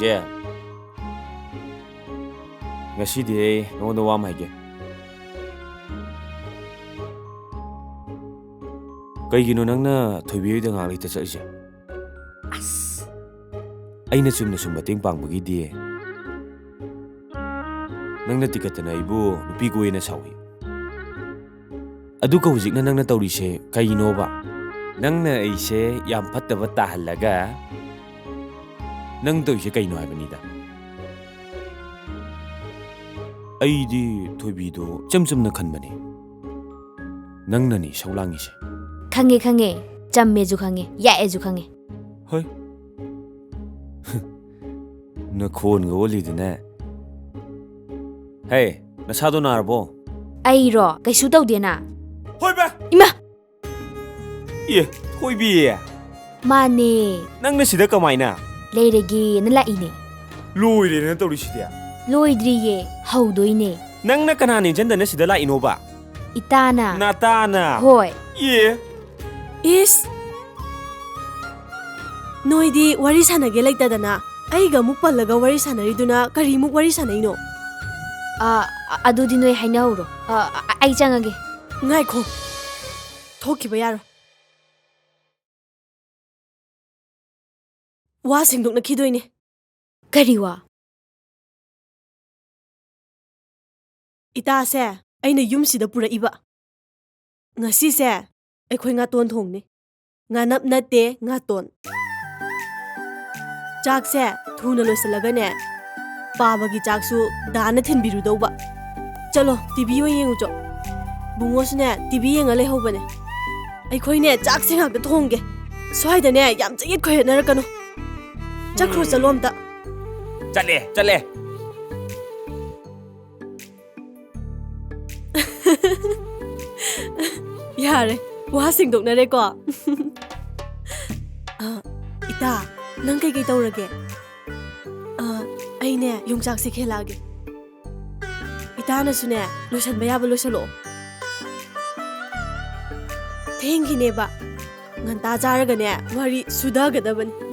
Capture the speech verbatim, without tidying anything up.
ꯑꯦ, ꯉꯁꯤꯗꯤ ꯑꯩ ꯅꯉꯣꯟꯗ ꯋꯥ ꯑꯃ ꯍꯥꯏꯒꯦ꯫ ꯀꯩꯒꯤꯅꯣ ꯅꯪꯅ ꯊꯣꯏꯕꯤ ꯍꯣꯏꯗ ꯉꯥꯏꯍꯥꯛ ꯂꯩꯇ ꯆꯠꯂꯤꯁꯦ? ꯑꯁ, ꯑꯩꯅ ꯆꯨꯝꯅ ꯁꯨꯝ ꯃꯇꯦꯡ ꯄꯥꯡꯕꯒꯤꯗꯤ꯫ ꯅꯪꯅ ꯇꯤꯀꯠꯇꯅ ꯑꯩꯕꯨ ꯅꯨꯄꯤ ꯀꯣꯏꯌꯦꯅ ꯁꯥꯎꯏ꯫ ꯑꯗꯨꯒ ꯍꯧꯖꯤꯛꯅ ꯅꯪꯅ ꯇꯧꯔꯤꯁꯦ ꯀꯩꯅꯣꯕ? ꯅꯪꯅ ꯑꯩꯁꯦ ꯌꯥꯝ ꯐꯠꯇꯕ ꯇꯥꯍꯜꯂꯒ ꯅꯪ ꯇꯧꯔꯤꯁꯦ ꯀꯩꯅꯣ ꯍꯥꯏꯕꯅꯤꯗ꯫ ꯑꯩꯗꯤ ꯊꯣꯏꯕꯤꯗꯣ ꯏꯆꯝ ꯆꯝꯅ ꯈꯟꯕꯅꯦ꯫ ꯅꯪꯅꯅꯤ ꯏꯁꯧ ꯂꯥꯡꯉꯤꯁꯦ꯫ ꯈꯪꯉꯦ, ꯈꯪꯉꯦ꯫ ꯆꯝꯃꯦꯁꯨ ꯈꯪꯉꯦ, ꯌꯥꯛꯑꯦꯁꯨ ꯈꯪꯉꯦ꯫ ꯍꯣꯏ꯫ ꯅꯈꯣꯟꯒ ꯑꯣꯜꯂꯤꯗꯨꯅ꯫ ꯍꯦ, ꯅꯁꯥꯗꯣ ꯅꯥꯔꯕꯣ? ꯑꯩꯔꯣ? ꯀꯩꯁꯨ ꯇꯧꯗꯦꯅ꯫ ꯍꯣꯏ ꯕꯦ! ꯏꯃꯥ! ꯑꯦ, ꯊꯣꯏꯕꯤ! ꯃꯥꯅꯦ꯫ ꯅꯪꯅ ꯁꯤꯗ ꯀꯃꯥꯏꯅ? ꯂꯩꯔꯒꯦꯅ ꯂꯥꯛꯏꯅꯦ꯫ ꯂꯣꯏꯔꯦ ꯅꯪ ꯇꯧꯔꯤꯁꯤꯗꯤ꯫ ꯂꯣꯏꯗ꯭ꯔꯤꯌꯦ, ꯍꯧꯗꯣꯏꯅꯦ꯫ ꯅꯪꯅ ꯀꯅꯥ ꯅꯤꯡꯁꯤꯟꯗꯅ ꯁꯤꯗ ꯂꯥꯛꯏꯅꯣꯕ? ꯏꯇꯥꯅ꯫ ꯅꯇꯥꯅ? ꯍꯣꯏ꯫ ꯑꯦ꯫ ꯏꯁ! ꯅꯣꯏꯗꯤ ꯋꯥꯔꯤ ꯁꯥꯟꯅꯒꯦ ꯂꯩꯇꯗꯅ ꯑꯩꯒ ꯑꯃꯨꯛ ꯄꯜꯂꯒ ꯋꯥꯔꯤ ꯁꯥꯟꯅꯔꯤꯗꯨꯅ ꯀꯔꯤꯃꯨꯛ ꯋꯥꯔꯤ ꯁꯥꯟꯅꯩꯅꯣ? ꯑ, ꯑ, ꯑꯗꯨꯗꯤ ꯅꯣꯏ ꯍꯥꯏꯅꯍꯧꯔꯣ꯫ ꯑ, ꯑ, ꯑꯩ ꯆꯪꯉꯒꯦ꯫ ꯉꯥꯏꯈꯣ꯫ ꯊꯣꯛꯈꯤꯕ ꯌꯥꯔꯣꯏ꯫ ꯋꯥ ꯁꯦꯡꯗꯣꯛꯅꯈꯤꯗꯣꯏꯅꯦ꯫ ꯀꯔꯤ ꯋꯥ? ꯏꯇꯥꯁꯦ ꯑꯩꯅ ꯌꯨꯝꯁꯤꯗ ꯄꯨꯔꯛꯏꯕ꯫ ꯉꯁꯤꯁꯦ ꯑꯩꯈꯣꯏ ꯉꯥꯇꯣꯟ ꯊꯣꯡꯅꯤ꯫ ꯉꯥꯅꯞ ꯅꯠꯇꯦ, ꯉꯥꯇꯣꯟ꯫ ꯆꯥꯛꯁꯦ ꯊꯨꯅ ꯂꯣꯏꯁꯤꯜꯂꯒꯅꯦ, ꯄꯥꯕꯒꯤ ꯆꯥꯛꯁꯨ ꯗꯥꯅ ꯊꯤꯟꯕꯤꯔꯨꯗꯧꯕ꯫ ꯆꯠꯂꯣ, ꯇꯤ ꯚꯤ ꯑꯣꯏꯅ ꯌꯦꯡꯉꯨꯆꯣ꯫ ꯕꯨꯡꯉꯣꯁꯨꯅꯦ, ꯇꯤ ꯚꯤ ꯌꯦꯡꯉ ꯂꯩꯍꯧꯕꯅꯦ꯫ ꯑꯩꯈꯣꯏꯅꯦ, ꯆꯥꯛꯁꯦ ꯉꯥꯛꯇ ꯊꯣꯡꯒꯦ꯫ ꯁ꯭ꯋꯥꯏꯗꯅꯦ, ꯌꯥꯝ ꯆꯌꯦꯠ ꯈꯣꯏꯌꯦꯠꯅꯔꯛꯀꯅꯨ꯫ ꯆꯠꯈ꯭ꯔꯣ, ꯆꯠꯂꯣ ꯑꯝꯇ꯫ ꯆꯠꯂꯦ, ꯆꯠꯂꯦ꯫ ꯌꯥꯔꯦ, ꯋꯥ ꯁꯦꯡꯗꯣꯛꯅꯔꯦꯀꯣ꯫ ꯑ, ꯏꯇꯥ, ꯅꯪ ꯀꯩꯀꯩ ꯇꯧꯔꯒꯦ? ꯑ, ꯑꯩꯅꯦ, ꯌꯣꯡꯆꯥꯛꯁꯦ ꯈꯦꯂꯛꯑꯒꯦ꯫ ꯏꯇꯥꯅꯁꯨꯅꯦ, ꯂꯣꯏꯁꯟꯕ ꯌꯥꯕ ꯂꯣꯏꯁꯜꯂꯛꯑꯣ꯫ ꯊꯦꯡꯈꯤꯅꯦꯕ꯫ ꯉꯟꯇꯥ ꯆꯥꯔꯒꯅꯦ, ꯋꯥꯔꯤ ꯁꯨꯗꯒꯗꯕꯅꯤ꯫